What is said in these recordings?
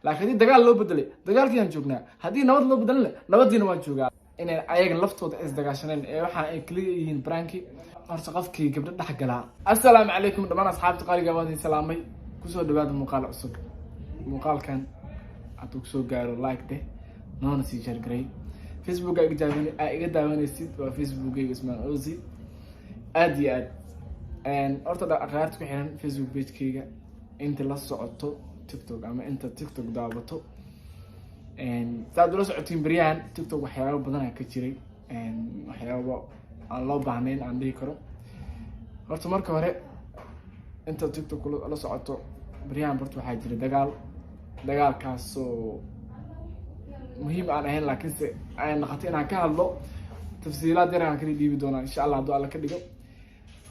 Laakiin haddii dagaal loo bedelay, dagaalkiiyaan joognaa. Haddii nabad loo bedelana, nabadiina waan joogaa. Inay ayaga laftooda isdagaashaneen ee waxa ay kaliya yihiin prank-i. Horta qofkii gabdho dhex galaa. Assalaamu calaykum dhammaan asxaabta qaaliga, waan idin salaamay. Kusoo dhawaada muuqaal cusub. Muuqaalkan hadduu kusoo gaaro, like deh, noona sii share garay. Facebooka aa iga daawanaysid waa Facebookayga, Ismaan Ozi. Aad iyo aad horta akhyaarta ku xiran Facebook pagekayga, inta la socoto TikTok ama inta TikTok daawato, saad ula socotiin, beryahan TikTok waxyaabo badanaa ka jiray, waxyaabo aan loo baahnayn aan dhihi karo. Horta marka hore, inta TikTok la socoto, beryahan horta waxaa jiray dagaal, dagaalkaasoo muhiim aan ahayn, laakiinse ay noqotay inaan ka hadlo. Tafsiilaad yar aan kala dhiibi doonaa, insha Allah, hadduu Alla ka dhigo.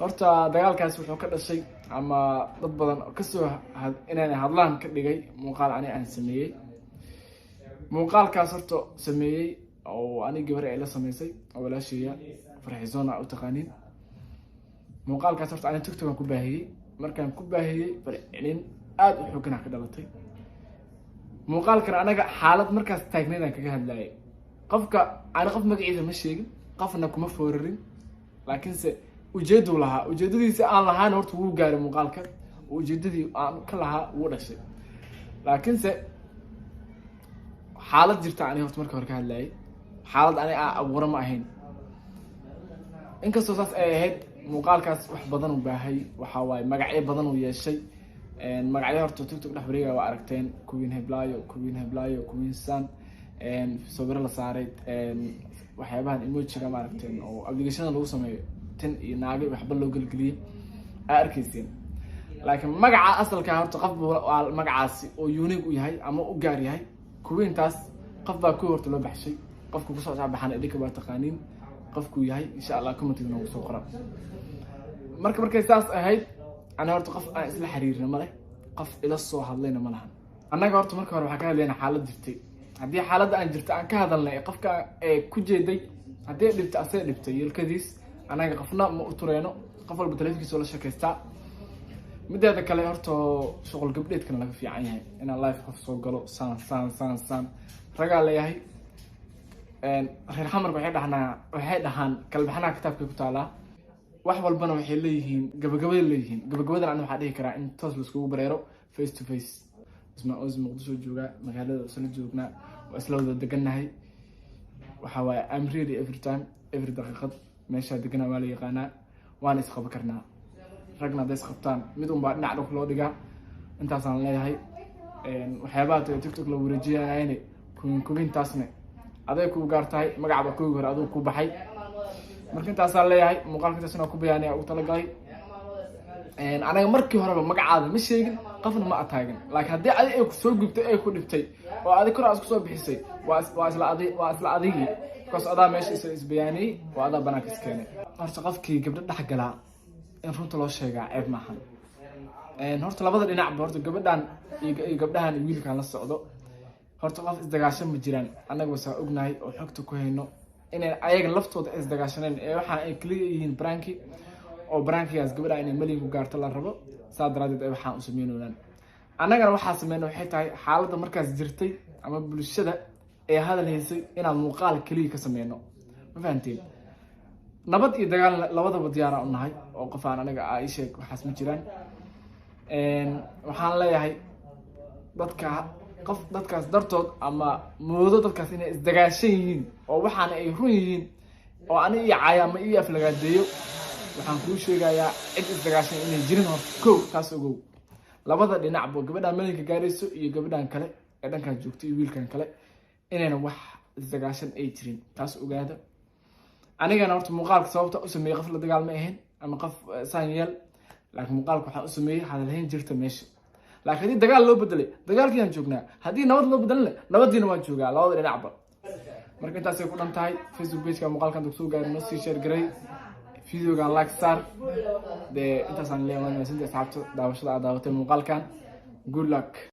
Horta dagaalkaas wuxuu ka dhashay ama dad badan kasoo inaan hadlaan ka dhigay muuqaal ani aan sameeyey. Muuqaalkaas horta sameeyey oo ani gabar ay la sameysay oo walaasheeya Farxisoon aa u taqaaniin. Muuqaalkaas horta ani TikTok aan ku baahiyey. Markaan ku baahiyey, falcelin aada u xooganaa ka dhalatay. Muuqaalkan anaga xaalad markaas taagneyd aan kaga hadlayay. Qofka ani qof magaciisa ma sheegin, qofna kuma foorarin, laakiinse ujeeduu lahaa, ujeedadiisa aan lahaan horta wuu gaaray muuqaalka oo ujeedadii aan ka lahaa wuu dhashay. Laakiinse xaalad jirta ani horta marka hore ka hadlayay, xaalad ani aa abuura ma ahayn. Inkastoo saas ay ahayd, muuqaalkaas wax badan uu baahay, waxa waaye magacyo badan uu yeeshay. Magacyo horta TikTok dhex wareegaya waa aragteen: Queen Heblaayo, Queen Heblaayo, Queen San, sawiro la saaray, waxyaabahan emojiga ma aragteen oo applicationada lagu sameeyo, tin iyo naago waxba loo gelgeliyey aa arkayseen. Laakiin magaca asalka horta qof waa magacaasi oo unique u yahay ama u gaar yahay. Queentaas qof baa ku horta loo baxshay. Qofka kusoo baxana idinka waa taqaaniin qofkuu yahay. Insha Allah commentiga noogu soo qora. Marka markay saas ahayd, ani horta qof aan isla xiriirna male, qof ila soo hadlayna ma lahan. Annaga horta marka hore waxaan ka hadlayna xaalad jirtay. Haddii xaaladda aan jirta aan ka hadalnay, qofka ee ku jeeday haddii dhibtay, asee dhibtay yelkadiis. Annaga qofna ma u tureyno, qof walba taleefankiisa la sheekaystaa. Mideeda kale, horta shuqul gabdheedkana laga fiican yahay inaan live qof soo galo saan saan saan saan. Ragaa leeyahay, reer Xamarka waxay dhahnaa, waxay dhahaan kalbaxnaha kitaabkay ku taalaa. Wax walbana waxay leeyihiin gabagabada leeyihiin. Gabagabadan ani waxaa dhihi karaa in toos laiskugu bareero, face to face. Ismaan Ozi Muqdisho joogaa, magaalada isla joognaa, waa isla wada degannahay. Waxa waaye I'm ready every time, every daqiiqad. Meeshaa deganaa waa la yaqaanaa, waana isqaba karnaa. Ragna hadday isqabtaan, mid unbaa dhinac dhulka loo dhigaa. Intaasaan leeyahay. Waxyaabaha taga TikTok la wareejinayane, queen, queentaasne aday kuu gaar tahay, magacba koogi hore aduu ku baxay. Marka intaasaan leeyahay. Muuqaalka intaas inaan ku bayaanaya ugu talagalay. Anaga markii horeba magacaada ma sheegin, qofna ma ataagin, laakiin haddii adi ay kusoo gubtay, ay ku dhibtay oo adi kor aad kusoo bixisay, waa isla adigii, because adaa meesha is isbayaaniyey oo adaa banaanka is keenay. Horta qofkii gabdho dhex galaa in runta loo sheegaa ceeb maahan. Horta labada dhinacba, horta gabadhan iyo gabdhahan iyo wiilkan la socdo, horta qof isdagaashan ma jiraan. Annaga wasaa ognahay oo xogta ku hayno inay ayaga laftooda isdagaashaneen ee waxa ay kaliya yihiin prank-i, oo prank-igaas gabadha inay malin ku gaarto la rabo. Saa daraadeed ay waxaan u sameynoonaan. Annagana waxaa sameyna waxay tahay xaaladda markaas jirtay ama bulshada ee hadal haysay inaan muuqaal keliya ka sameyno. Ma fahanteen? Nabad iyo dagaal labadaba diyaara u nahay, oo qof aan aniga aa ii sheeg waxaas ma jiraan. Waxaan leeyahay dadka, qof dadkaas dartood ama moodo dadkaas inay isdagaashan yihiin oo waxaana ay run yihiin oo ani ii caaya ama ii aflagaadeeyo, waxaan kuu sheegayaa cid isdagaashan inay jirin. Horta kow taas ogow. Labada dhinacba, gabadhaan malinka gaarayso iyo gabadhan kale ee dhankaan joogto iyo wiilkan kale, inayna wax isdagaashan ay jirin, taas ogaada. Anigana horta muuqaalka sababta u sameeyey qof la dagaal ma ahayn ama qof saan yeel, laakiin muuqaalka waxaan u sameeyey hadalhayn jirta meesha. Laakiin haddii dagaal loo bedelay, dagaalkiiyaan joognaa. Haddii nabad loo bedelana, nabadiina waan joogaa, labada dhinacba. Marka intaasay ku dhan tahay. Facebook pageka muuqaalkan soo gaarin, noo sii share garay, videogan like saar dee. Intaasaan leeyahay. Waa mahadsantahay asxaabta daawashada aad daawatay muuqaalkan. Good luck.